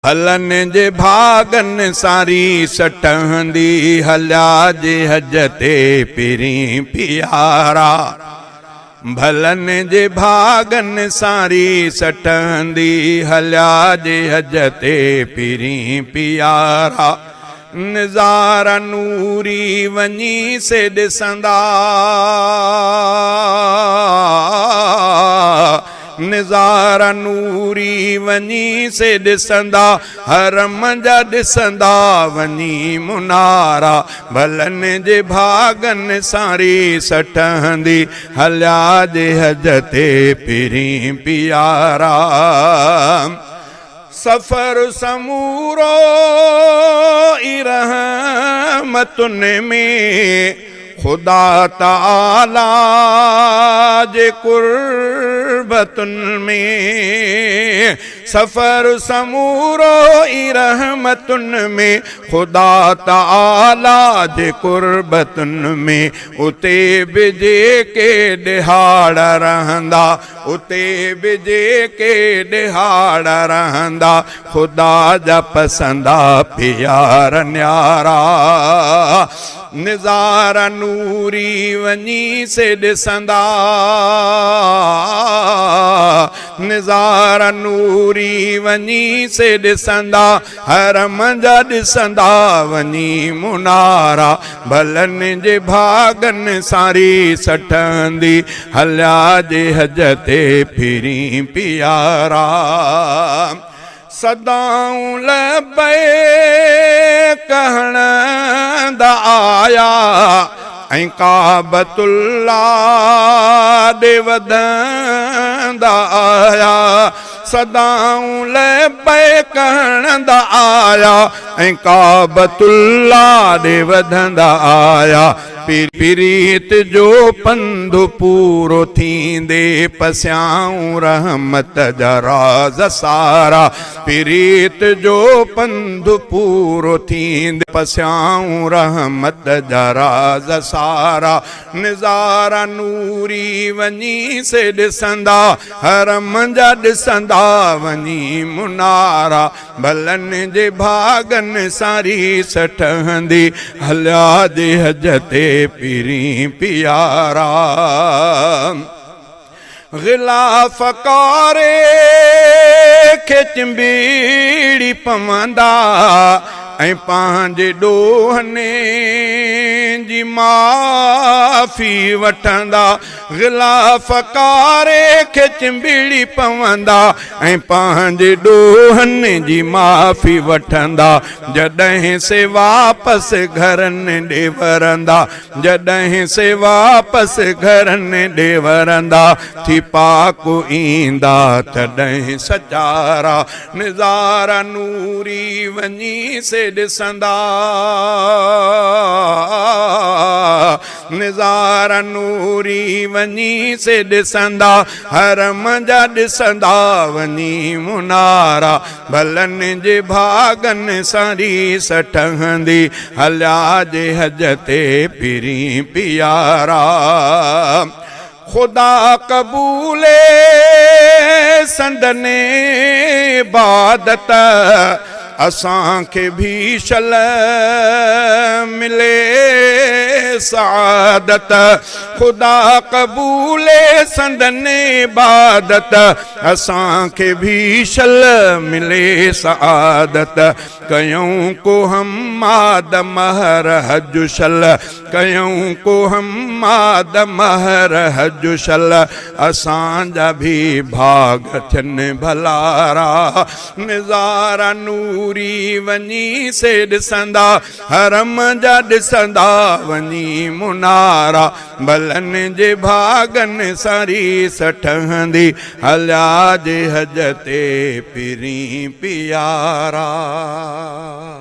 هلن جي ڀاڳن سان ريس ٺهندي، هليا جي حج تي پرين پيارا. ڀلن جي ڀاڳن سان ريس ٺهندي، هليا جي حج تي پرين پيارا. نظارا نوري وڃي سي ڏسندا. نظارا نوري وڃي سي ڏسندا، حرم جا ڏسندا وڃي منارا. ڀلن جي ڀاڳن سان ريس ٺهندي، هليا جي حج تي پرين پيارا. سفر سمورو ئي رحمتن ۾، خدا تعاليٰ جي قربتن ۾. سفر سمورو ئي رحمتن ۾، خدا تعاليٰ جي قربتن ۾. اتي به جيڪي ڏهاڙ رهندا، اتي به جيڪي ڏهاڙ رهندا، خدا جا پسندا پيار نيارا. نظارا نوري وڃي سي ڏسندا، نظارا نوري وڃي سي ڏسندا، حرم جا ڏسندا وڃي منارا. ڀلن جي ڀاڳن سان ريس ٺهندي، هليا جي حج تي پرين پيارا. سدائون لبيڪ هڻندا آيا ۽ ڪعبة الله ڏي وڌندا آيا. سدائون لبيڪ هڻندا آيا ۽ ڪعبة الله ڏي وڌندا آيا. پريت جو پنڌ پورو ٿيندي پسيائون رحمت جا راز سارا. پريت جو پنڌ پورو ٿيندي پسيائون رحمت جا راز سارا. نظارا نوري وڃي سي ڏسندا، حرم جا ڏسندا وڃي منارا. ڀلن جي ڀاڳن سان ريس ٺهندي، هليا جي حج تي پرين پيارا. غلاف ڪاري کي چنبيڙي پوندا ۽ پنهنجي ڏوهن جي معافي وٺندا. غلاف ڪاري کي چنبڙي پوندا ۽ پنهنجي ڏوهن جي معافي وٺندا. جڏهن سي واپس گهرن ڏي ورندا، جڏهن سي واپس گهرن ڏي ورندا، ٿي پاڪ ايندا تڏهن سچارا. نظارا نوري وڃي سي ڏسندا، نظارا نوري وڃي سي ڏسندا، حرم جا ڏسندا وڃي منارا. ڀلن جي ڀاڳن سان ريس ٺهندي، هليا جي حج تي پرين پيارا. خدا قبولي سندن عبادت، اسان کي ڀي شل ملي سعادت. خدا قبولي سندن عبادت، اسان کي ڀي شل ملي سعادت. ڪيون ڪو حماد مهر حج شل، ڪيون ڪو حماد مهر حج شل، اسان جا ڀي ڀاڳ ٿين ڀلارا. نظارا نوري وڃي سي ڏسندا، حرم جا ڏسندا وڃي منارا. ڀلن جي ڀاڳن سان ريس ٺهندي، هليا جي حج تي پرين پيارا.